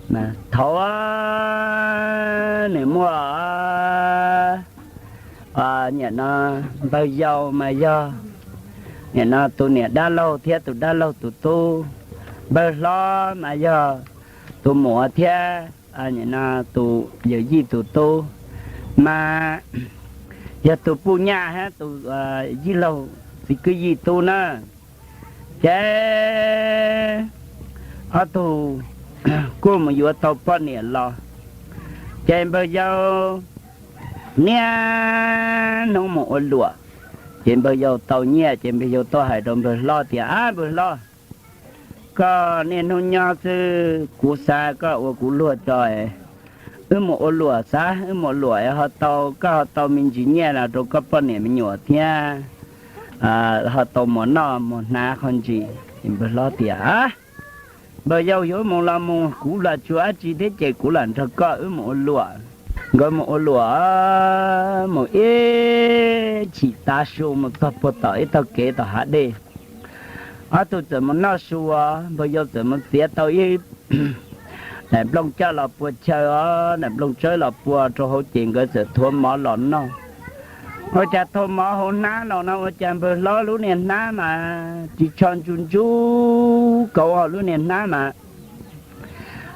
Thaum nws muaj, nim no npawg yau mas yog nim no tus niam dab laug thiab tus dab laug tus tub. Npawg hlob mas yog tus muam thiab nim no tus yawm yij tus tub, mas yog tus puj nyaj thiab tus yij laug txiv kwj yij tub na. Ces ob tug kuj mus yuav tau poj niam los, ces npawg yau niaj hnub mus ua luam. Ces npawg yau tau nyiaj ces npawg yau tau hais rau npawg hlob tias, Ab npawg hlob, koj niaj hnub nyob xwb, kuv xav koj ua kuv luag tso, wb mus ua luam xav, wb mus ua luam ho tau, koj ho tau me ntsis nyiaj los rau koj poj niam me nyuam thiab ho tau muas noj muas hnav qhov ntsis. Npawg hlob tias, Npawg yau, yuav mus los mus, kuv los tsis ua dab tsi thiab ces kuv los nrog koj wb mus ua luam. Nkawd mus ua luam, mus ib chim tav su mus txog puag tom ib tog kev tom hav dej. Ob tug txawm mus noj su, npawg yau txawm mus txiav tau ib daim nplooj coj los pua chaw os, daim nplooj tsawb los pua rau hauv ces nkawd txawm thuav mov los noj. Ua cas thuav mov hauv hnab los no ua cas npawg hlob lub niag hnab mas ris tsho ntsuj ntsuj kauv, lub niag hnab mas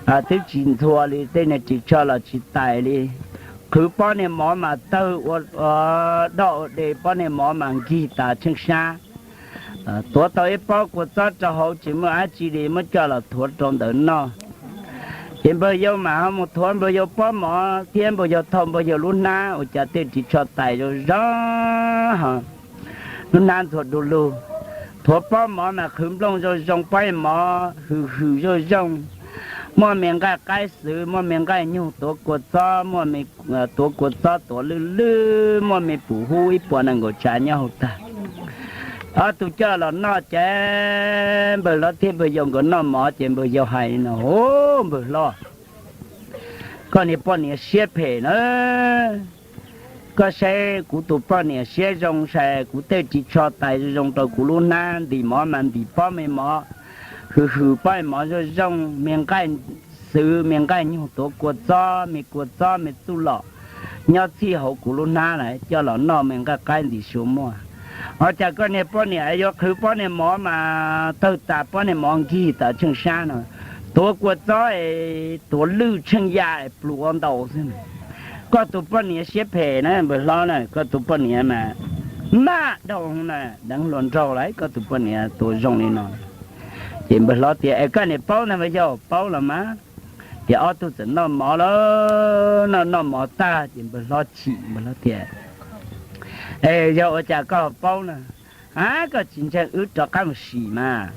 twb tsis ntxhua li, tej niag ris tsho los tsis tais li. Qhwv pob niag mov mas tawg ua doj ua de, pob niag mov mas nkig tas tsheej sab. Tuav tau ib pob kua txob rau hauv tsis muaj dab tsi li, muab coj los thuav rau ntawd noj. Ces npawg yau mas ho mus thuav npawg yau pob mov thiab npawg yau thau npawg yau lub hnab, ua cas tej ris tsho tais zoo zoo, lub hnab ntxhua du lug. Thuav pob mov mas qhwv nplooj zoo zoo, pob mov hws hws zoo zoo, muaj me nqaij qaib xwv, muaj me nqaij nyug tuav kua txob, muaj me tuav kua txob tuav lwj lwj, muaj me pum hub ib puas nees nkaum tsav nyob hauv tag. Ob tug coj los noj ces npawg hlob thiab npawg yau nkawd noj mov ces npawg yau hais no, Ub npawg hlob, koj niag poj niam siab phem na, koj saib kuv tus poj niam siab zoo sai, kuv tej ris tsho tais zoo zoo rau kuv lub hnab, ntim mov mas ntim pob me mov hws hws, pob me mov zoo zoo, me nqaij xwv me nqaij nyug tuav kua txob, me kua txob me txuj lom nyob txhij hauv kuv lub hnab lawm, coj los noj me nqaij qaib ntim su muaj. Ua cas koj niag poj niam yuav qhwv pob niag mov mas tawg tas, pob niag mov nkig tas tsheej sab no, tuav kua txob es tuav lwj tsheej ya es plhws ua ntau xwb. Koj tus poj niam siab phem na npawg hlob na, koj tus poj niam mas maj dhau na, deev hluas nraug lawm, koj tus poj niam tua zoo li no. Ces npawg hlob tias, Es koj niam paub ntag npawg yau? Paub los mas. Ces ob tug txawm noj mov lawm, noj noj mov tag ces npawg hlob chim, npawg hlob tias, Es yog ua cas koj ho paub na? A, koj tsis ntseeg wb rov qab mus sim mas.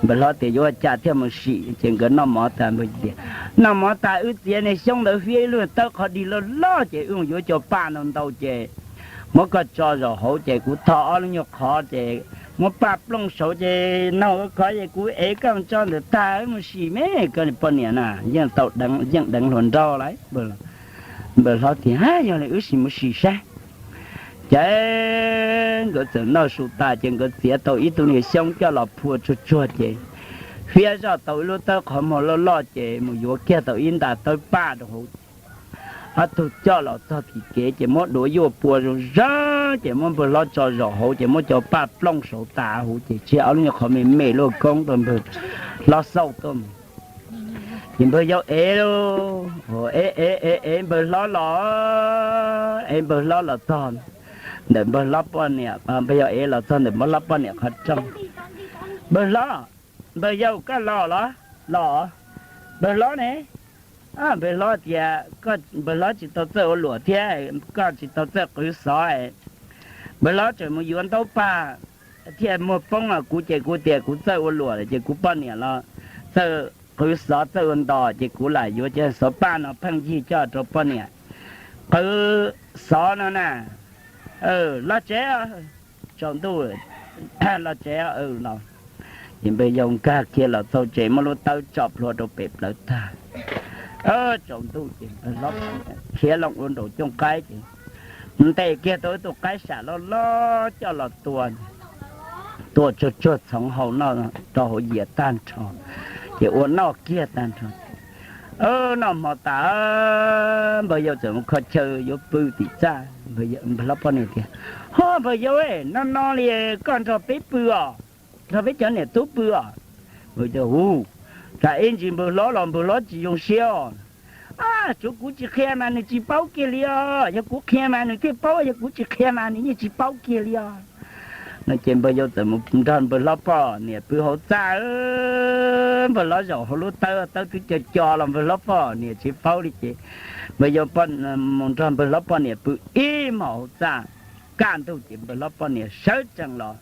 Npawg hlob tias, Yuav ua cas thiaj mus sim? Ces nkawd noj mov tas npawg tias, Noj mov tas wb txiav niag xyoob ntawd, fiab ib lub tawb qhov dig loj loj ces wb mus yuav cov paj ntau ntau ces muab koj tso zaum hauv ces kuv tho ob lub nyuag qhov ces muab paj plooj saud ces nag khov ces kuv ev koj tso ntawm tag wb mus sim me. Koj niag poj niam na, yeej tau deev, yeej deev hluas nraug lawm. Npawg hlob tias, Yog li wb sim mus sim saib. Ces nkawd txawm noj su tas ces nkawd txiav tau ib tug niag xyoob coj los phua tsuag tsuag ces fiab zoj tau ib lub tawb qhov muag loj loj ces mus yuav kiag tau ib nta tawb paj rau hauv. Ob tug coj los txog tim kev ces muab duav yuaj pua zoo zoo ces muab npawg hlob tso zaum hauv ces muab cov paj plooj saud tas huv ces tseg ob lub nyuag qhov me me luaj koob rau npawg hlob xauj tuaj mus. Ces npawg yau ev, ev ev ev ev npawg hlob los, ev npawg hlob los txog ntawm npawg hlob poj niam, npawg yau ev los txog ntawm npawg hlob poj niam qhov rooj. Npawg hlob, npawg yau koj los los? Los. Npawg hlob ne? Npawg hlob tias, Npawg hlob tsis tau txawj ua luam thiab koj tsis tau txawj qhwv xov, npawg hlob tseem mus yuav ntaub paj thiaj muag poob os. Kuv ces kuv tias kuv txawj ua luam lawm ces kuv poj niam los txawj qhwv xov txawj ua ntos ces kuv lam yuav cov xov paj no pheej yig coj rau poj niam qhwv xov no na. Los tsev, tsaus ntuj, los tsev los. Ces npawg yau nkag kiag los txog tsev muab lub tawb tso plhuav rau pem plawv tag. Tsaus ntuj ces npawg hlob khiav loo ua nraum cooj qaib ces ntes kiag tau ib tug qaib sam loj loj coj los tua, tua tsuag tsuag txhoov hau noj rau hauv yias tag nrho, ces ua noj kiag tag nrho. Noj hmo tas, npawg yau txawm mus kho chaw yuav pw tim txaj. Npawg hlob poj niam tias, Ho npawg yau, no no li koj nrog peb pw os, nrog peb cov niam tub pw os. Npawg yau, Ub, tsam ib ntsis npawg hlob los npawg hlob tsis zoo siab os. Tsuav kuv tsis qhia mas nws tsis paub kiag li os, yog kuv qhia mas nws thiaj paub, yog kuv tsis qhia mas nws yeej tsis paub kiag li os. No ces npawg yau txawm mus nrog npawg hlob poj niam pw hauv txaj. Npawg hlob zaum hauv lub tawb, tawb twb co co los npawg hlob poj niam tsis paub li ces npawg yau mus nrog npawg hlob poj niam pw ib hmos hauv txaj. Kaj ntug ces npawg hlob poj niam sawv tsees los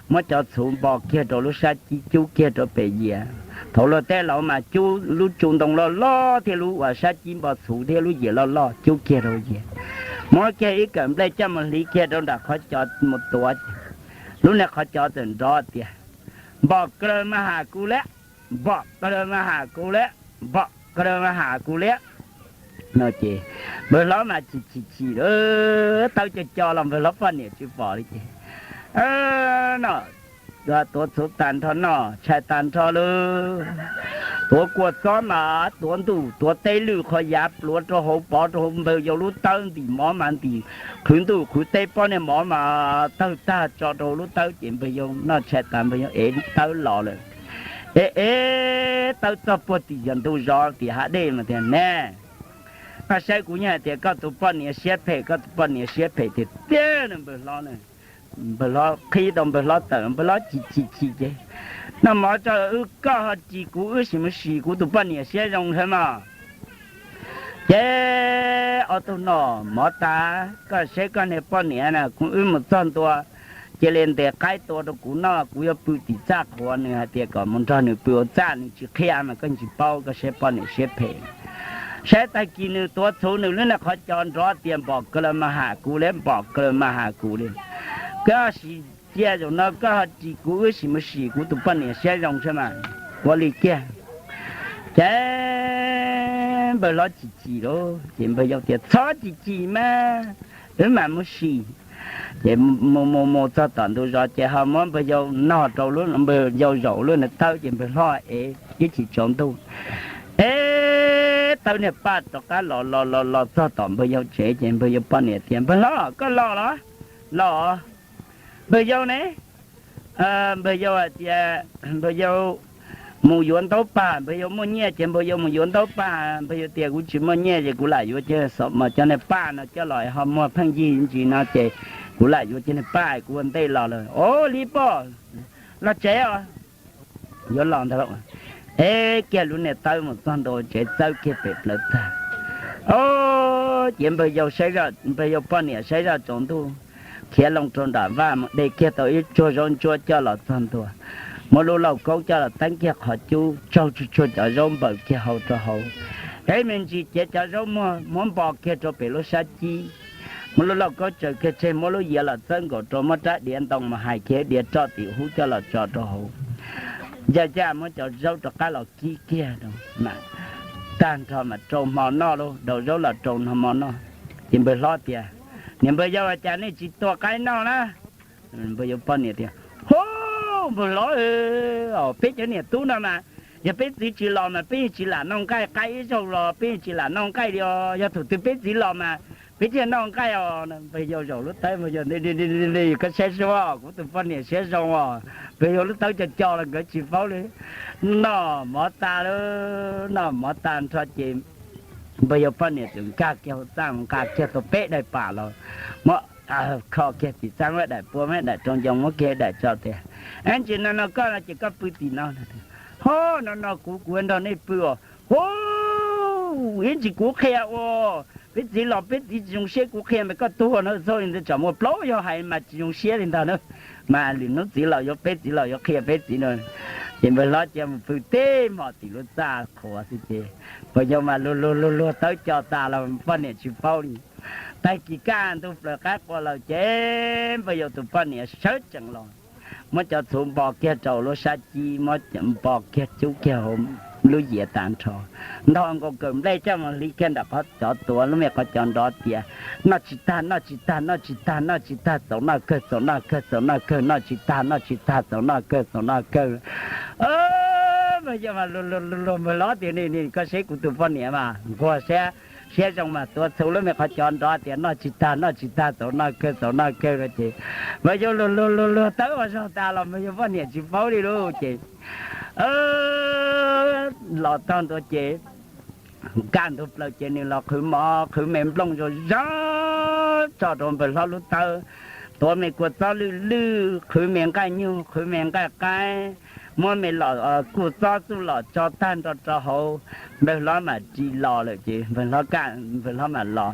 muab cov txhuv npo kiag rau lub sab cib, cub kiag rau pem yias. Thaum luag teb laus mas cub lub tsu ntoo loj loj thiab lub uas sab cib npo txhuv thiab lub yias loj loj cub kiag rau yias. Muab kiag ib kawm nplej coj mus hliv kiag rau nram qhov cos mus tuav. Lub niag qhov cos txawm nrov tias, Npom kaw mas ham kuv liab, npom kaw mas ham kuv liab, npom kaw mas ham kuv liab. No ces npawg hlob mas chim chim chim, tawb co co los npawg hlob poj niam tsis pom li ces, no, tuav txhuv tag nrho, noj tshais tag nrho lawm, tuav kua txob mas tuav ntuj tuav teb, lwj qhov yav pluav rau hauv, pov rau hauv npawg yau lub tawb, ntim mov mas ntim qhwv ntuj qhwv teb, pob niag mov mas tawg tag tso rau hauv lub tawb ces npawg yau noj tshais tas npawg yau ev tawb los lawm. Ev ev tawb txog puag tim yog ntug zos tim hav dej mas tias, Ne, koj saib kuv yeej hais tias koj tus poj niam siab phem, koj tus poj niam siab phem tiag tiag no npawg hlob. Npawg hlob qhib tau npawg hlob tawm, npawg hlob chim chim chim ces, Noj mov tso wb, koj ho ris kuv wb sim mus sim kuv tus poj niam siab zoo thiab mas. Ces ob tug noj mov tas, koj saib koj niag poj niam na, kuv wb mus txog ntua cia li ntes qaib tua rau kuv noj, kuv yuav pw tim txaj qhuav, nws hais tias kom mus nrog nws pw hauv txaj, nws tsis qhia mas koj tsis paub, koj saib poj niam siab phem. Saib tag kis nws tuav txhuv, nws lub niag qhov cos nrov tias, Npom kaw mas ham kuv liab, npom kaw mas ham kuv li. Koj sim cia zaum no koj ho ris kuv wb sim mus sim kuv tus poj niam siab zoo thiab mas. Ua li kiag ces npawg hlob chim chim lauj, ces npawg yau tias, Txhob chim chim mas, wb mam mus sim. Ces mus mus mus txog tom ntug zos ces ho muab npawg yau nog rau, npawg yau zaum lub niag tawb ces npawg hlob ev ib chim tsaus ntuj. Ev tawb niag paj rov qab los los los los txog tom npawg yau tsev ces npawg yau poj niam tias, Npawg hlob, koj los los? Los. Npawg yau ne? Npawg yau hais tias npawg yau mus yuav ntaub paj, npawg yau muaj nyiaj ces npawg yau mus yuav ntaub paj. Npawg yau tias, Kuv tsis muaj nyiaj ces kuv lam yuav cov, xov mas cov niag paj no coj los ho muag pheej yig ntsis no ces kuv lam yuav cov niag paj, kuv ua ntej los lawm. Os, li poj, los tsev os. Yuav los ntag lauj. Ev kiag lub niag tawb mus txog ntua tsev, txawb kiag pem plawv tag. Os, ces npawg yau, npawg yau poj niam saib zoj tsaus ntuj, khiav loo rau nram vaj mus de kiag tau ib tsuag zaub ntsuab coj los txog ntua, muab lub lauj kaub coj los teeb kiag qhov cub, tsaug tsuag tsuag cov zaub npaws kiag hau rau hauv. Ev me ntsis cev cov zaub muag muab npo kiag rau pem lub sab cib, muab lub lauj kaub tsaws kiag tseg, muab lub yias los txawb nkaus rau, muab rab diav ntoo mus hais kiag diav roj tim hub coj los tso rau hauv. Ncaj ncaj muab cov zaub rov qab los kib kiag rau, tag nrho mas rau hmo noj lauj, daus zaub los rau hmo noj. Ces npawg hlob tias, Niam npawg yau, cas nej tsis tua qaib noj na? Npawg yau poj niam tias, Hub, npawg hlob, peb cov niam tub no mas, yog peb txiv tsis los mas peb yeej tsis lam noj nqaij, qaib ib zaug los peb yeej tsis lam noj nqaij li os. Yog thaum twg peb txiv los mas peb thiaj noj nqaij os. Npawg yau zaum lub tawb, npawg yau, Koj saib sua, kuv tus poj niam siab zoo os. Npawg yau lub tawb co co los nkawd tsis paub li. Noj mov tas lawm, noj mov tas nrho ces npawg yau poj niam txawm nkag kiag hauv txaj mus nqa kiag tau peb daim pam los muab kho kiag tim txaj, muab daim pua, muab daim rau ncoo, muab kiag daim tso tias, Ab, ntsis no no koj no ces koj pw tim no. Ho, no no kuv, kuv nrog nej pw os. Hu, ib ntsis kuv qhia ua, peb txiv los peb txiv tsis zoo siab, kuv qhia mas koj tuag no, txhob li ntawd, tsam muaj plaub yog hais mas tsis zoo siab li ntag na. Mas lwm hnub txiv los yuav, peb txiv los yuav qhia peb txiv no. Ces npawg hlob cia mus pw tib hmos tim lub txaj qhuav xwb ces npawg yau mas luag luag luag luag tawb co tas los poj niam tsis paub li. Tag kis kaj ntug plaws qaib qua lawm ces npawg yau tus poj niam sawv tsees los, muab cov txhuv npo kiag rau lub sab cib, muab npo kiag cub kiag hauv lub yias tas nrho, nthos nkaus kawm nplej coj mus hliv kiag nram qhov cos tuav, lub me qhov cos nrov tias, Noj tsis tag, noj tsis tag, noj tsis tag, noj tsis tag, txaus noj kawg, txaus noj kawg, txaus noj kawg, noj tsis tag, noj tsis tag, txaus noj kawg, txaus noj kawg. Npawg yau mas luag luag luag luag npawg hlob tias, Ni, ni koj saib kuv tus poj niam mas nquag siab, siab zoo mas tuav txhuv lub me qhov cos nrov tias noj tsis tag noj tsis tag, txaus noj kawg txaus noj kawg no ces npawg yau luag luag luag luag tawb ua zog tas los npawg yau poj niam tsis paub li lauj. Ces los txog ntua ces kaj ntug plaws ces nws los qhwv mov qhwv me nplooj zog zog tso rau npawg hlob lub tawb, tuav me kua txob lwj lwj, qhwv me nqaij nyuj qhwv me nqaij qaib, muab me los kuj txob txuj los tso tag nrho rau hauv. Npawg hlob mam ris los lawm ces npawg hlob kaj npawg hlob mam los,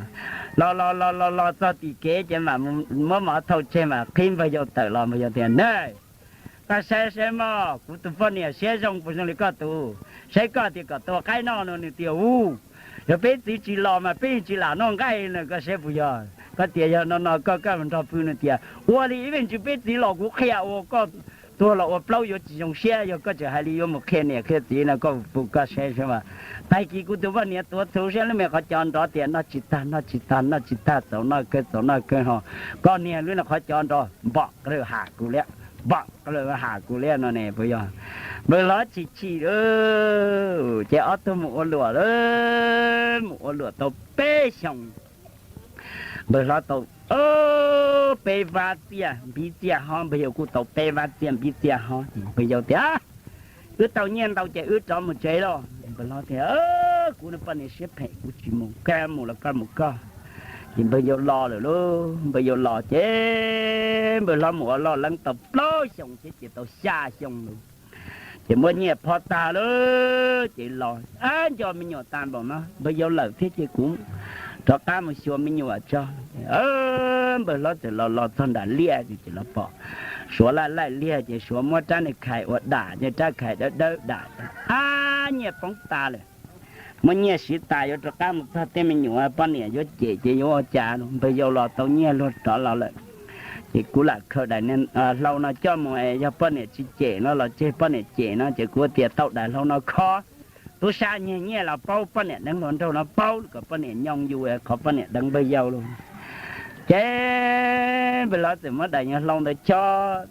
los los los los los txog tim kev ces mam muab mov thau tseg mam qhib npawg yau tawm los. Npawg yau tias, Na, koj saib saib mog, kuv tus poj niam siab zoo puas zoo li koj tus? Saib koj tias kom tua qaib noj no nws tias, U, yog peb txiv tsis los mas peb tsis lam noj nqaij na, koj saib puas yog? Koj tias yog no no koj koj nrog pw nws tias, Ua li ib vej ntsws peb txiv los kuv qhia ua koj tuag los ua plaub yuav tsis zoo siab, yog koj tseem hais li yuav mus qhia niam qhia txiv no koj puas, koj saib saib mas. Tag kis kuv tus poj niam tuav txhuv siab lub me qhov cos nrov tias noj tsis tag noj tsis tag noj tsis tag, txaus noj kawg txaus noj kawg ho koj niag lub qhov cos nrov npom qw ham kuv liab, npom qw ham kuv liab no ne puas yog? Npawg hlob chim chim lawm ces ob tug mus ua luam lawm, mus ua luam tau peb xyoos. Npawg hlob tau peb vab txiaj npib txiaj hob, npawg yau kuj tau peb vab txiaj npib txiaj hob. Npawg yau tias, Wb tau nyiaj ntau ces wb rov mus tsev lauj. Npawg hlob tias, Kuv poj niam siab phem kuv tsis mus, koj mus los koj mus koj. Ces npawg yau los lawm lauj. Npawg yau los ces npawg hlob mus ua loj leeb tau plaub xyoos thiab ces tau xya xyoo lawm. Ces muab nyiaj phob tag lawm ces los, Ab, nco me nyuam tas npaum no, npawg yau lawm thiab ces kuv rov qab mus xyuas me nyuam tso. Npawg hlob txawm los los txog nram liaj ces los pom Suav laij laij liaj ces Suav muab rab niag khais ua dam, rab khais dawb dawb dam, Ab, nyiaj poob tas lawm. Muab nyiaj siv tas yuav rov qab mus txog tej me nyuam poj niam yuav cem ces yuav ua cas. Npawg yau los tau nyiaj luag rov los lawm. Ces kuv lam khaws daim hlau no coj mus, yog poj niam tsis cem no los tseg, poj niam cem no ces kuv tias tau daim hlau no khob, tub sab nyiag nyiaj los paub, poj niam deev hluas nraug no paub kom poj niam nyoo yus qhov poj niam deev npawg yau lauj. Ces npawg hlob txawm muab daim nyuag hlau ntawd chob,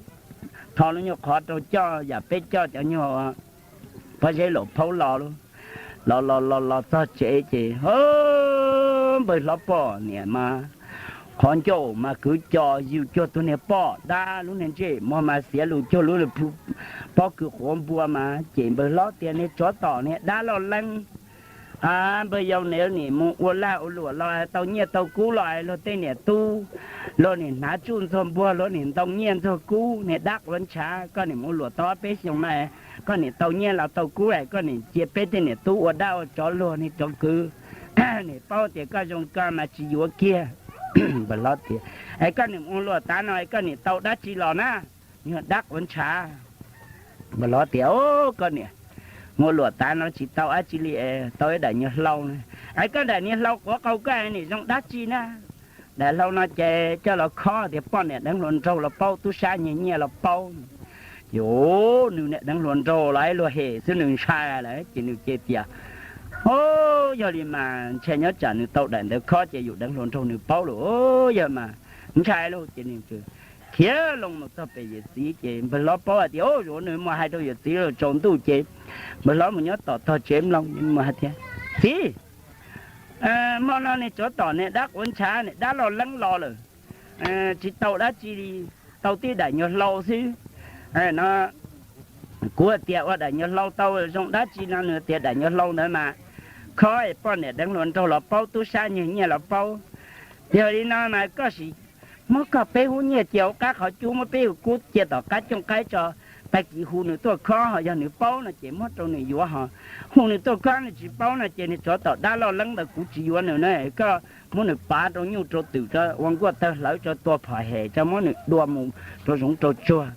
tho lub nyuag qhov rau coj yam peb coj cov nyuag pob zeb laum phaub los lauj. Los los los los txog tsev ces npawg hlob poj niam mas qhov ncauj mas kwv co yws cuag tus niag poj dab, lub niag ntsej muag mas xiav lus cuag lub pob kws quav npua mas. Ces npawg hlob tias, Niag tsov tom niag dab loj leeb, npawg yau neb nim mus ua lag ua luam los tau nyiaj tau kub los luag tej niam tub, luag nim hnav tsuj ntxuag npuag, luag nim ntoo nyiaj ntxuag kub, niag dab quav ntshav, koj nim mus ua luam tau ob peb xyoos no, koj nim tau nyiaj los tau kub, koj nim cia peb tej niam tub ua dab ua tsov luag, niag tsov kwv, nim paub tias koj zoo ko mas tsis yuav kiag. Npawg hlob tias, Es koj nim ua luam tav no koj nim tau dab tsi los na, niag dab quav ntshav? Npawg hlob tias, Koj niam, ua luam tav no tsis tau dab tsi li, tau ib daim nyuag hlau. Es koj daim niag hlau quav qau koj nim zoo dab tsi na? Daim hlau no ces coj los khob tias poj niam deev hluas nraug los paub, tub sab nyiag nyiaj los paub. Ces nws niam deev hluas nraug los luag hem xwb nws ntshai lawm ces nws cia tias, Yog li mas ntshai nyob tsam nws tau daim ntawd khob ces yus deev hluas nraug nws paub lawm, yog mas ntshai lauj. Ces nws khiav loo mus txog pem yawm txiv ces npawg hlob paub hais tias, Ua, nws mus hais rau yawm txiv los tsaus ntuj ces npawg hlob mus nyob tom tog tsev mloog mus hais tias, Txiv, hmo no niag tsov tom niag dab quav ntshav niag dab loj leeb los lawm, tsis tau dab tsi li, tau tib daim nyuag hlau xwb no. Kuv tias ua daim nyuag hlau tau zoo dab tsi no, nws tias daim nyuag hlau ntawd mas khob poj niam deev hluas nraug los paub, tub sab nyiag nyiaj los paub. Yog li no mas koj sim muab koj peb hub nyiaj cia hauv qab qhov cub, muab peb hub kub cia tom qab cooj qaib tso, tag kis hu nws tuaj khob, ho yog nws paub no ces muab rau nws yuav, ho hu nws tuaj khob nws tsis paub no ces niag tsov tom dab loj leeb ntawd kuv tsis yuav nws na. Koj muab nws pav rau nyuj rau twm tso, ua nkuaj tawg hlawv tso, tua phom hem tso, muab nws dua mus rau zoov rau tsuag.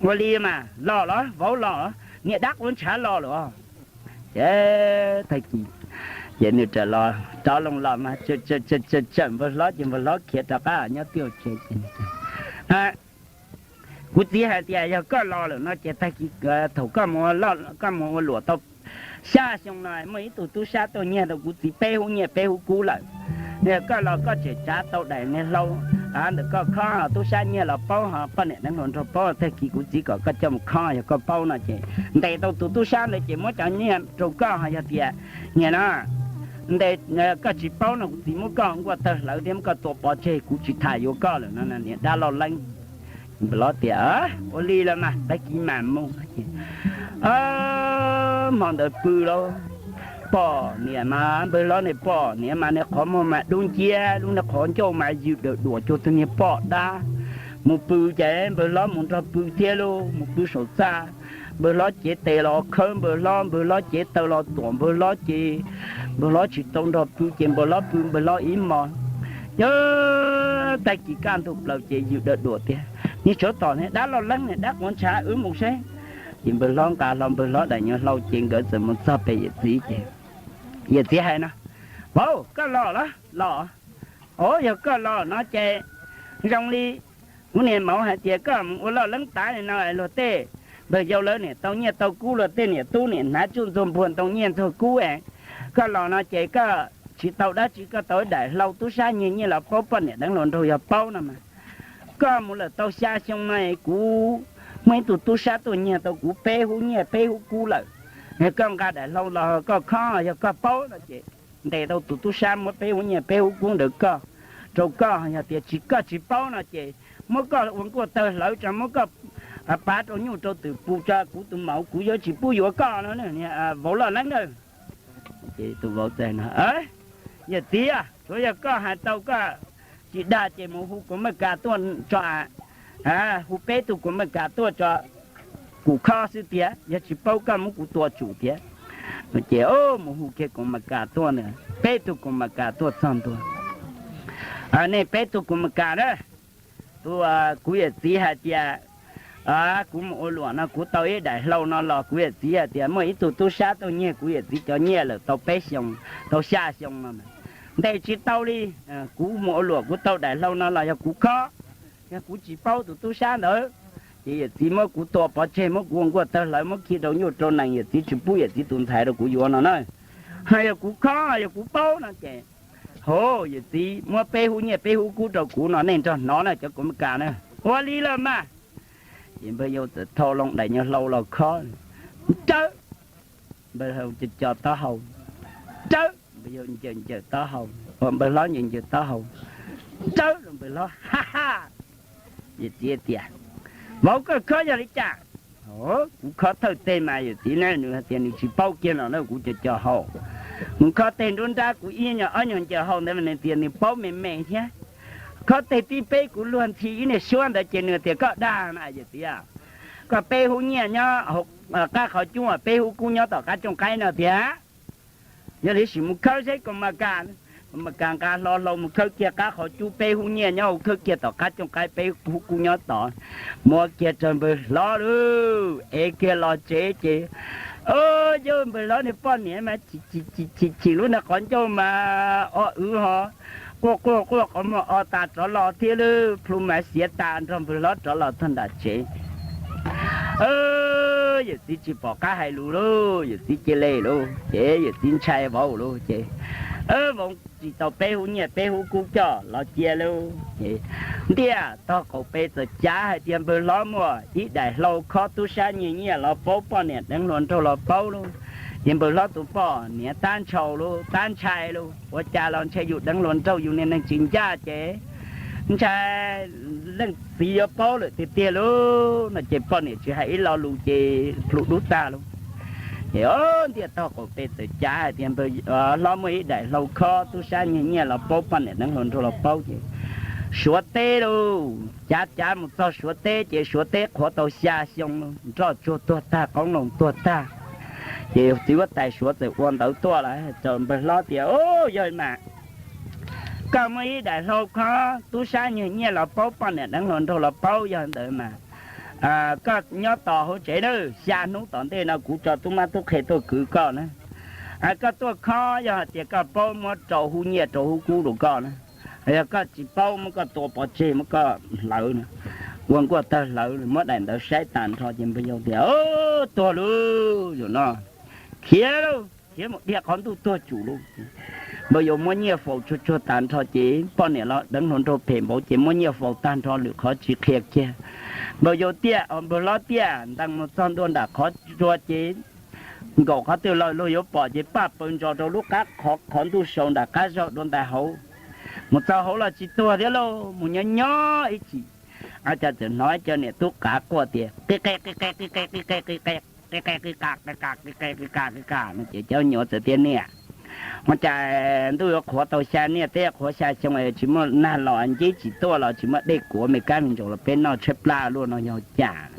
Ua li mas los los vauv los, niag dab quav ntshav los lawm. Ces tag kis ces nws rov los, rov loo los mas tsawm npawg hlob ces npawg hlob khiav rov qab nyob twj tsev. Kuv txiv hais tias yog koj los lawm no ces tag kis thaum koj mus ua luam tau xya xyoo no muaj ib tug tub sab tuaj nyiag tau kuv txiv peb hub nyiaj peb hub kub lawm. Yog koj los koj tseem tsav tau daim niag hlau, ntawm koj khob, tub sab nyiag los paub, ho poj niam deev hluas nraug paub, tag kis kuv txiv kom koj coj mus khob, yog koj paub no ces ntes tau tus tub sab ntawd ces muab cov nyiaj rau koj, ho yog tias nyiag no ntes, koj tsis paub no kuv txiv muab koj nkuaj tawg hlawv thiab muab koj tua pov tseg, kuv tsis tham yuav koj lawm no niag dab loj leeb. Npawg hlob tias, ua li los mas tag kis mam mus. Hmo ntawd pw lauj, poj niam mas npawg hlob niag poj niam mas niag qhov muag mas dub nciab, lub niag qhov ncauj mas ywm dawm duam cuag tus niag poj dab. Mus pw ces npawg hlob mus nrog pw thiab lauj, mus pw saum txaj. Npawg hlob cev tes los khawb npawg hlob, npawg hlob cev taw los tuam npawg hlob ces npawg hlob tsis tau nrog pw ces npawg hlob pw npawg hlob ib hmos. Yog tag kis kaj ntug plaws ces ywm dawm duam tias, niag tsov tom niag dab loj leeb niag dab quav ntshav, wb mus seb. Ces npawg hlob nqa hlo npawg hlob daim nyuag hlau ces nkawd txawm mus txog pem yawm txiv ces yawm txiv hais no, vauv, koj los los los? Os, yog koj los no ces zoo li kuv niag maum hais tias koj mus ua loj leeb tav li no, luag tej npawg yau lawv niam tau nyiaj tau kub, luag tej niam tub niam hnav tsuj ntxuag npuag ntoo nyiaj ntxuag kub. Koj los no ces koj tsis tau dab tsi, koj tau ib daim hlau tub sab nyiag nyiaj los paub poj niam deev hluas nraug yog paub no mas. Koj mus lawm tau xya xyoo no kuv muaj ib tug tub sab tuaj nyiag tau kuv peb hub nyiaj peb hub kub lawm. Koj nqa daim hlau los koj khob, yog koj paub no ces ntes tau tus tub sab muab peb hub nyiaj peb hub kub ntawd koj, rau koj, yog tias tsis, koj tsis paub no ces muab koj ua nkuaj tawg hlawv tso, muab koj pav rau nyuj rau twm pus tso, kuv tus maum kuv yuav tsis pub yuav koj no, vauv loj leeb na. Ces tus vauv txawm no, yawm txiv, tsuav yog koj hais tau koj tsis dag ces mus hu kuv maj kas tuaj tso, hu peb tug kuv maj kas tuaj tso, kuv khob xwb tiag, yog tsis paub koj muab kuv tua tsum tiag. Ces mus hu kiag kuv maj kas tuaj na, peb tug kuv maj kas tuaj txog ntua. Nej peb tug kuv maj kas na, tus, kuv yawm txiv hais tias kuv mus ua luam no kuv tau ib daim hlau no los, kuv yawm txiv hais tias muaj ib tug tub sab tuaj nyiag kuv yawm txiv cov nyiaj lawm tau peb xyoos, tau xya xyoo no ntes tsis tau li. Kuv mus ua luam kuv tau daim hlau no los yog kuv khob, yog kuv tsis paub tus tub sab ntawd ces yawm txiv muab kuv tua pov tseg, muab kuv ua nkuaj tawg hlawv, muab khi rau nyuj rau nees, yawm txiv tsis pub yawm txiv tus ntxhais rau kuv yuav no na. Ho yog kuv khob, yog kuv paub no ces, ho, yawm txiv muab peb hub nyiaj peb hub kub rau kuv no, nej nrog hnov na cov kuv maj kas na. Ua li los mas. Ces npawg yau txawm thau loo daim nyuag hlau los khob, nrawb, npawg hlau co co taub hau, nrawb, npawg yau ncaws ncaws taub hau, npawg hlob ncaws ncaws taub hau, nrawb, npawg hlob ha ha. Yawm txiv tias, vauv, koj khob yog li cas? Kuv khob thawj teg mas yawm txiv na, nws hais tias nws tsis paub kiag no na, kuv co co hau. Mus khob teg nruab nrab kuv ib nyuag ob nyuag ncaws hau ntawd mas nws tias nws paub me me thiab. Khob teg tib peb kuv luag ntxhi ib niag suab ntawd ces nws tias koj dag na yawm txiv, koj peb hub nyiaj nyob qab qhov cub, peb hub kub nyob tom qab cooj qaib no tiag. Yog li sim mus khawb seb kuv maj kas. Kuv maj kas nqa hlo hlau mus khawb kiag qab qhov cub, peb hub nyiaj nyob hauv, khawb kiag tom qab cooj qaib, peb hub kub nyob tod. Muab kiag rau npawg hlob lauj, ev kiag los tsev ces, o, yawg npawg hlob niag poj niam mas chim chim lub niag qhov ncauj mas o wv ho quaj quaj quaj qhov muag o tas rov los thiab lauj, plhu mas xiav tas nrog npawg hlob rov los txog nram tsev. Yawm txiv tsis pom qab hais lus lauj, yawm txiv cia li lauj, ces yawm txiv ntshai vauv lauj, ces vauv tsis tau peb hub nyiaj peb hub kub coj los cia lauj. Ces ntiaj tog qaum pes txawm cav hais tias npawg hlob muaj ib daim hlau khob tub sab nyiag nyiaj los paub, poj niam deev hluas nraug los paub lauj. Ces npawg hlob tus poj niam tab ntshai lauj, tab ntshai lauj, ua cas los ntshai yus deev hluas nraug, yus niag neeg tsis ncaj ces ntshai leej txiv yuav paub lawm tiag tiag lauj no ces poj niam tsis hais ib lo lus ces plhu dub tag lauj. Ces o, ntiaj tog qaum pes txawm cav hais tias npawg hlob muaj ib daim hlau khob tub sab nyiag nyiaj los paub, poj niam deev hluas nraug los paub ces Suav teb lauj. Cav cav mus txog Suav teb ces Suav teb qhuav tau xya xyoo lauj, nroj tsuag tuag tag, qoob loo tuag tag. Ces txiv huab tais Suav txawm ua ntawv tuaj lawm rau npawg hlob tias, o, yog mas koj muaj ib daim hlau khob tub sab nyiag nyiaj los paub, poj niam deev hluas nraug los paub, yog ntawd mas koj nyob tos hauv tsev na, xya hnub tom ntej no kuv tso tub mab tub qhe tuaj kwv koj na. Koj tuaj khob yog hais tias koj paub muab rau hub nyiaj rau hub kub rau koj na, yog koj tsis paub muab koj tua pov tseg muab koj hlawv, ua nkuaj tawg hlawv, muab daim ntawv saib tag nrho ces npawg yau tias, o, tuag lauj, zaum no khiav lauj, khiav mus dhia qhov ntuj tuag tsum lauj. Npawg yau muab nyiaj faus tsuag tsuag tas nrho ces poj niam los deev hluas nraug phem npaum ces muab nyiaj faus tag nrho lwm qhov tsis qhia kiag. Npawg yau tiaj, npawg hlob tiaj ntees mus txog ntua nram qhov tsua ces nkaum qhov twg los luag yuav pom ces paj paws ntsos rau lub qab qhov ntuj sau nram qab zaug dua ntais hauv. Mus txog hauv los tsis tuag thiab lauj, mus nyob nyob ib chim, cas txawm hnov cov niam tub qav quaj tias qi qe qi qe qi qe qi qe qi qe qi qe qi qe qi qe qi qe qi qe qi qe qi qe qi qe no ces cov nyuam txawm tias niam, ua cas ntuj yuav qhuav tau xya niaj teb qhuav xya xyoo tsis muaj nag los ncib tsis tuaj los tsis muaj dej kuav me kab me ntsaum los peb noj tshaib plab luaj no yog cas?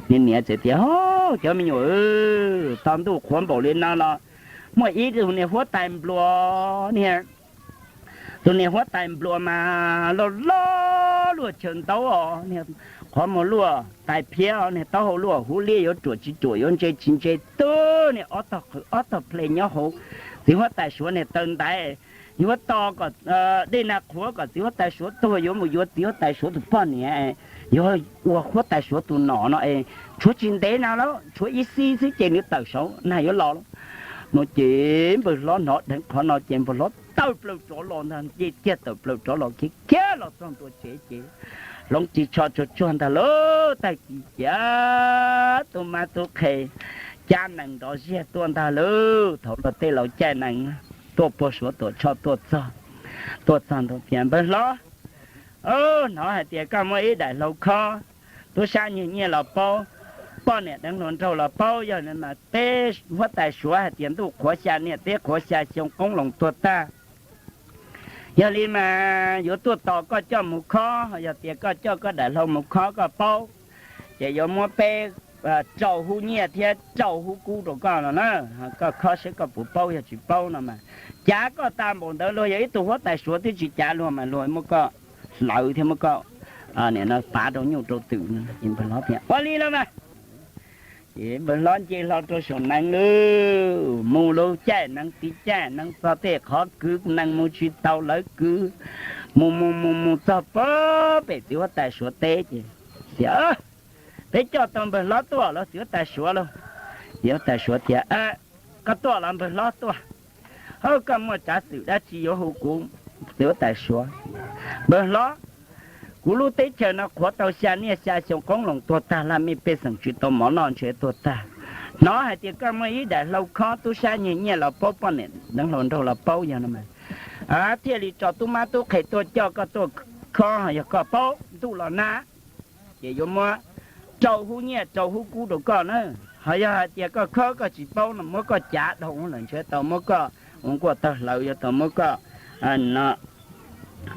Niam niam txawm tias, cov me nyuam, tog ntuj qhuav npaum li no los muaj ib tug niag huab tais npluas niag tus niag huab tais npluas mas loj loj luaj chaw ntaub os, niag qhov muag luaj tais phiab, niag taub hau luaj huv liab yuav ruam tsis ruam yuav ntse tsis ntse, twb niag ob tog qhwv ob tog ple nyob hauv txiv huab tais suav niag taw ntaiv. Yuav tos kom dej nag qhuav kom txiv huab tais suav tuag yuav mus yuav txiv huab tais suav tus poj niam, yuav ua huab tais suav tus nom no es tshuav tsis ntev no lawm, tshuav ib xib xwb ces nws tawm saud nag yuav los lawm no ces npawg hlob hnov dheev qhov no ces npawg hlob tawm plaws rov los ntag, nce kiag tawm plaws rov los khiav khiav los txog ntua tsev ces hloov ris tsho tsuag tsuag ntag lauj, tag kis ces tub mab tub qhe cab nees nrov ziag tuaj ntag lauj, thaum luag tej laus caij nees tuaj puag Suav Tuam Tshoj tuaj txog, tuaj txog ntua tias npawg hlob, hnov hais tias koj muaj ib daim hlau khob, tub sab nyiag nyiaj los paub, poj niam deev hluas nraug los paub, yog li mas peb huab tais suav hais tias ntuj qhuav xya niaj teb qhuav xya xyoo qoob loo tuag tag. Yog li mas yuav tuaj tos koj coj mus khob, yog tias koj coj koj daim hlau mus khob koj paub, ces yuav muab peb rau hub nyiaj thiab rau hub kub rau koj no na. Koj khob saib koj puas paub, yog tsis paub no mas cav koj tas npaum ntawd, luag yog ib tug huab tais suav twb tsis cav luag mas luag muab koj hlawv thiab muab koj pav rau nyuj rau twm. Ces npawg hlob tias ua li los mas. Ces npawg hlob nce hlo rau saum nees lawm, mus lub caij nees tiv caij nees txog tej qhov kwv nees mus tsis tau lawv kwv, mus mus mus mus txog pem txiv huab tais suav teb ces tias peb coj tau npawg hlob tuaj los txiv huab tais suav lauj. Txiv huab tais suav tias koj tuaj los npawg hlob tuaj. Hawb, koj muaj tsav xwm dab tsi yuav hu kuv? Txiv huab tais suav, npawg hlob, kuv lub teb chaws no qhuav tau xya niaj xya xyoo qoob loo tuag tag, laj mej pej xeem tsis tau mov noj ntshe tuag tag. Hnov hais tias koj muaj ib daim hlau khob, tub sab nyiag nyiaj los paub, poj niam deev hluas nraug los paub, yog no mas thiaj li tso tub mab tub qhe tuaj coj koj tuaj khob, yog koj paub ntuj los nag ces yuav muab rau hub nyiaj rau hub kub rau koj na. Ho yog hais tias koj khob koj tsis paub no muab koj cav dhau lawm ntshe tau muab koj ua nkuaj tawg hlawv, yuav tau muab koj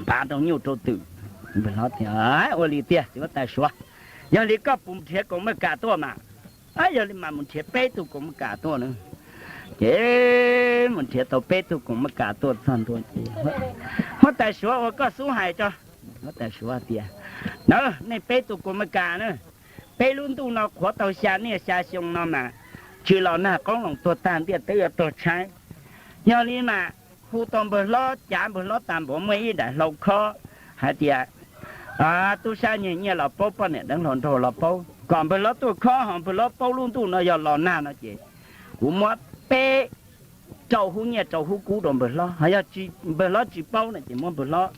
pav rau nyuj rau twm. Npawg hlob tias ua li tiag txiv huab tais suav, yog li koj puas nrhiav kaus maj kas tuaj mas? Yog li mas mus nrhiav peb tug kaus maj kas tuaj na. Ces mus nrhiav tau peb tug kaus maj kas tuaj txog ntua ces huab tais suav ua koj xub hais tso. Huab tais suav tias na, nej peb tug kaus maj kas na, peb lub ntuj no qhuav tau xya niaj xya xyoo no mas tsis los nag, qoob loo tuag tag, ntiaj teb yuav tuag tshaib. Yog li mas hu tau npawg hlob, cav npawg hlob tas npaum, muaj ib daim hlau khob hais tias tub sab nyiag nyiaj los paub, poj niam deev hluas nraug los paub, kom npawg hlob tuaj khob, ho npawg hlob paub lub ntuj no yog los nag no ces kuv muab peb rau hub nyiaj rau hub kub rau npawg hlob, ho yog npawg hlob tsis paub no ces muab npawg hlob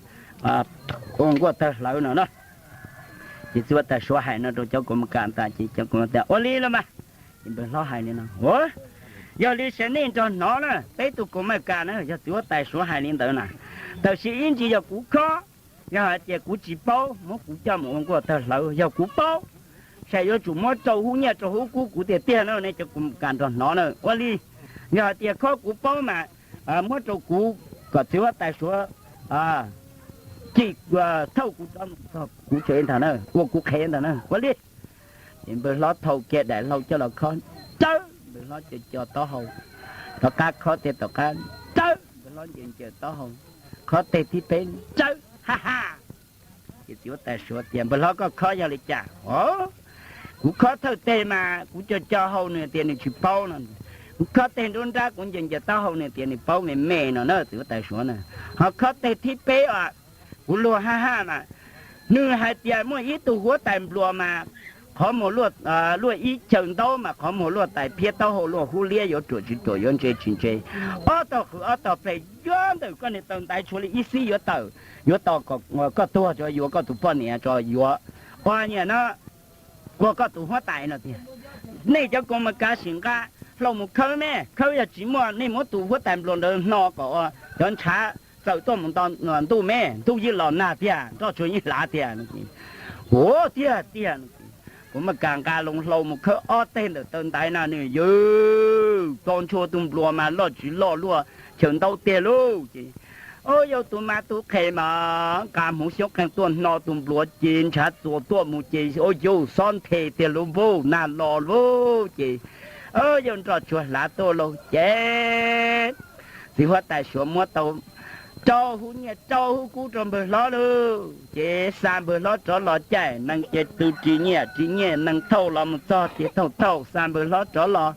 ua nkuaj tawg hlawv no na. Ces txiv huab tais suav hais no rau cov kaus maj kas tas ces cov kaus maj tias ua li los mas. Ces npawg hlob hais li no, yog li sawv nej nrog hnov na, peb tug kaus maj kas na, yog txiv huab tais suav hais li ntawd na, tab sis ib ntsis yog kuv khob, yog hais tias kuv tsis paub muab kuv coj mus ua nkuaj tawg hlawv, yog kuv paub ces yuav tsum muab rau hub nyiaj rau hub kub kuv tiag tiag na, nej cov kaus maj kas nrog hnov na. Ua li, yog hais tias khob kuv paub mas muab rau kuv kom txiv huab tais suav cim thauj kuv rov mus txog kuv tsev ntag na, ua kuv qhev ntag na. Ua li, ces npawg hlob thau kiag daim hlau coj los khob, rawb, npawg hlob co co taub hau, tom qab khob teg tom qab, rawb, npawg hlob ncaws ncaws taub hau, khob teg thib peb, rawb, ha ha. Ces txiv huab tais suav tias npawg hlob, koj khob yog li cas? O, kuv khob thawj teg mas kuv co co hau nws tias nws tsis paub no, kuv khob teg nruab nrab kuv ncaws ncaws taub hau nws tias nws paub me me no na, txiv huab tais suav na. Ho khob teg thib peb os, kuv luag ha ha mas nws hais tias muaj ib tug huab tais npluas mas qhov muag luaj ib chaw ntaub mas qhov muag luaj tais, phiab taub hau luaj hub liab, yuav ruam tsis ruam, yuav ntse tsis ntse. Ob tog qhwv ob tog pleg, yuav ntawm koj niag taw ntaiv tshuav li ib xib yuav tawm, yuav tos koj tuag tso yuav koj tus poj niam tso yuav, ua niam no, ua koj tus huab tais no tiag. Nej cov koom mas kav sim nqa hlau mus khawb me, khawb yog tsis muaj nej muab tus huab tais nplua ntawd hno kom cov ntshav txawm tuaj mus nto ntuj me, ntuj yeej los nag tiag, nroj tsuag yeej hlav tiag. Ua tiag tiag, kuv mas kav nqa loo hlau mus khawb ob teg ntawm taw ntaiv na nws yog tso ntshua tus nplua mas loj tsis loj luaj chaw ntaub tiag lauj. Ces, o, yog tus mas tus qhe mas nqa hmuv xyoob qeeg tuaj hno tus nplua ces ntshav txuas tuaj mus ces, o, yog xob nthe tiag lauj, nag los lauj. Ces, o, yog nroj tsuag hlav tuaj lauj. Ces txiv huab tais suav muab tau rau hub nyiaj rau hub kub rau npawg hlob lauj. Ces xa npawg hlob rov los caij nees ces tus ris nyiaj ris nyiaj nees thauj los mus txog ces thauj thauj xa npawg hlob rov los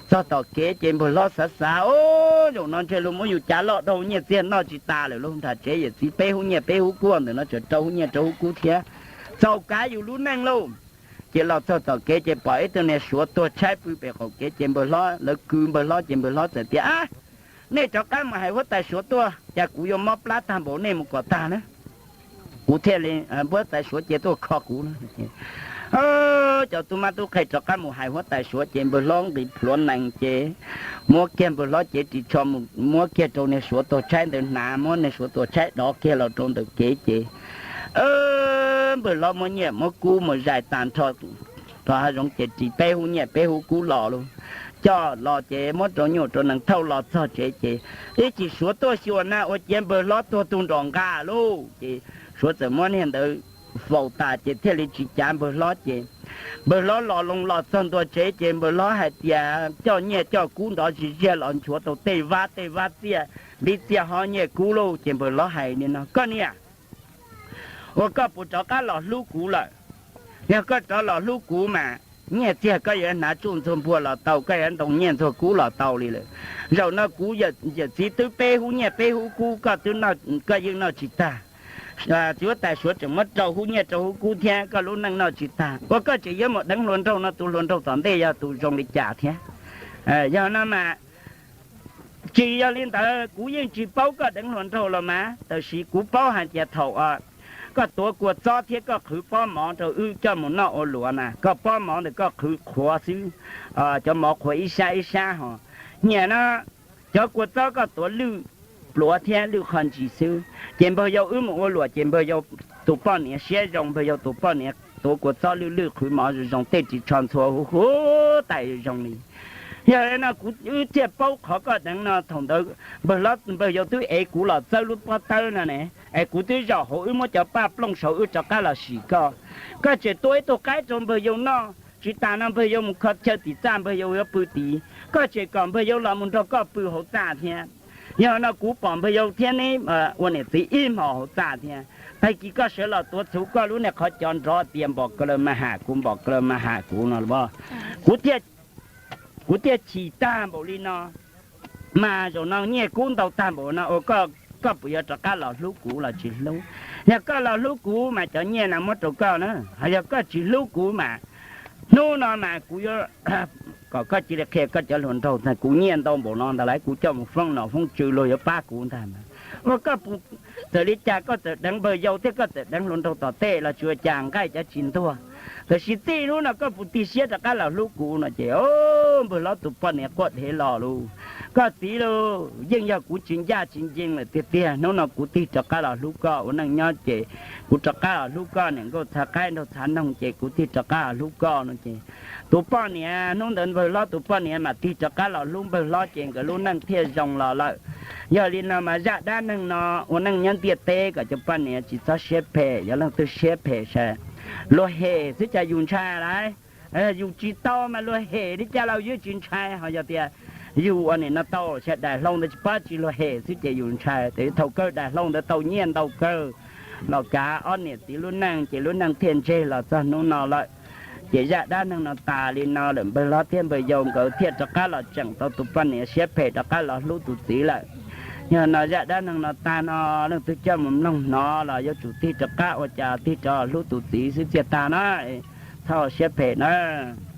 txog tom kev ces npawg hlob xav xav, o, zaum no ntshe luag muab yus cav loj dhau, nyiaj txiag noj tsis tas lawm lauj. Nram tsev yawm txiv peb hub nyiaj peb hub kub ntawm no tseem rau hub nyiaj rau hub kub thiab, txaus kav yus lub neej lauj. Ces los txog tom kev ces pom ib tug niag suav tuag tshaib pw pem qaum kev ces npawg hlob lawv kwv npawg hlob ces npawg hlob txawm tias, a, nej rov qab mus hais huab tais suav tuaj, cas kuv yuav mob plab tag npaum nej mus kom tag na, kuv thiaj li, huab tais suav ces tuaj kho kuv na. Cov tub mab tub qhe rov qab mus hais huab tais suav ces npawg hlob nqis plhuav nees ces muab kiag npawg hlob cev ris tsho mus muab kiag rau niag suav tuag tshaib ntawd hnav, muab niag suav tuag tshaib dov kiag los rau ntawm kev ces npawg hlob muab nyiaj muab kub mus zais tas nrho rau hav zoov ces ris peb hub nyiaj peb hub kub los lauj. Coj los ces muab rau nyuj rau nees thauj los txog tsev ces ib chim suav tuaj xyuas na ua ciav npawg hlob tuag tu nrom nqa lauj. Ces suav txawm muab niag ntawd faus tas ces thiaj li tsis cav npawg hlob ces npawg hlob los loo los txog ntua tsev ces npawg hlob hais tias coj nyiaj coj kub nrov zis ziag los nchuav tau tej vab tej vab txiaj, npib txiaj hob nyiaj kub lauj. Ces npawg hlob hais li no, koj niam, ua koj puas rov qab los hlub kuv lawm? Yog koj rov los hlub kuv mas nyiaj txiag koj yuav hnav tsuj ntxuag npua los tau, koj yuav ntoo nyiaj ntxuag kub los tau li lawm. Zaum no kuv yawm txiv twb peb hub nyiaj peb hub kub, koj twb, koj yeej noj tsis tag. Txiv huab tais suav tseem muab rau hub nyiaj rau hub kub thiab, koj lub neej noj tsis tag, ua koj tseem yuav mus deev hluas nraug no, tus hluas nraug tom ntej yog tus zoo li cas thiab? Yog no mas tsis yog li ntawd, kuv yeej tsis paub koj deev hluas nraug los mas, tab sis kuv paub hais tias thaum koj tuav kua txob thiab koj qhwv pob mov rau wb coj mus noj ua luam na, koj pob mov ntawm koj qhwv qhuav xwb, cov mov qhuav ib sab ib sab ho. Nyiam no, cov kua txob koj tuav lwj pluav thiab lwj qho ntsis xwb, ces npawg yau wb mus ua luam ces npawg yau tus poj niam siab zoo, npawg yau tus poj niam tuav kua txob lwj lwj qhwv mov zoo zoo, tej ris tsho ntxhua huv huv tais zoo li. Yog no kuv wb thiaj paub qhov koj deev no, thaum ntawd npawg hlob npawg yau twb ev kuv los txawb lub pob tawb no ne, es kuv twb zaum hauv wb muab cov paj plooj saud wb rov qab los sim koj. Koj tseem tua ib tug qaib rau npawg yau noj, tsis tas no npawg yau mus kho chaw tim txaj npawg yau yuav pw tid, koj tseem kom npawg yau los mus nrog koj pw hauv txaj thiab. Yog no kuv pom npawg yau thiab neb ua niam txiv ib hmos hauv txaj thiab. Tag kis koj sawv los tuav txhuv koj lub niag qhov cos nrov tias npom ka law ma ham kuv, npom ka law ma ham kuv no los, kuv thiaj chim tag npaum li no. Mas zaum no nyiaj kub ntau tag npaum no ua koj puas yuav rov qab los hlub kuv los tsis hlub? Yog koj los hlub kuv mas cov nyiaj no muab rau koj na, ho yog koj tsis hlub kuv mas hnub no mas kuv yuav kom koj cia li qhia koj cov hluas nraug tias kuv nyiaj ntau npaum no ntag lauj, kuv coj mus foob nom foob tswv luag yuav pab kuv ntag. Ua koj puas, txawm li cas koj txawm deev npawg yau thiab koj txawm deev hluas nraug tom tej los tsis ua cas, nqaij cov tsis ntuag. Tab sis txij hnub no koj puas tig siab rov qab los hlub kuv no ces npawg hlob tus poj niam quaj dhev los lauj, koj txiv lauj, yeej yog kuv tsis ncaj tsis ncees lawm tiag tiag, hnub no kuv tig rov qab los hlub koj ua neej nyob ces kuv rov qab los hlub koj niam nkauj txhav qaib nraug txhav noog ces kuv tig rov qab los hlub koj no ces tus poj niam hnub ntawd npawg hlob tus poj niam mam tig rov qab los hlub npawg hlob ces nkawd lub neej thiaj zoo los lawm. Yog li no mas zaj dab neeg no ua neej nyob ntiaj teb kom cov poj niam tsis txhob siab phem, yog leej twg siab phem sas luag hem xwb cas yus ntshai lauj. Yus tsis tau mas luag hem li cas los yus tsis ntshai, ho yog tias yus ua nim no tau sas daim hlau ntawd tsis pab tsis luag hem xwb ces yus ntshai. Tes thaum kawg daim hlau ntawd tau nyiaj ntau kawg los kav ob niam txiv lub neej ces lub neej thiaj ntseg los txog hnub no lawm. Ces zaj dab neeg no tas li no lawm, npawg hlob thiab npawg yau nkawd thiaj rov qab los tseem tau tus poj niam siab phem rov qab los hlub tus txiv lawm. Yog no zaj dab neeg no tag no, leej twg coj mus mloog hnov los yuav tsum tig rov qab ua cas tig rov hlub tus txiv xwb thiaj tag na. thauj siab phem nawb.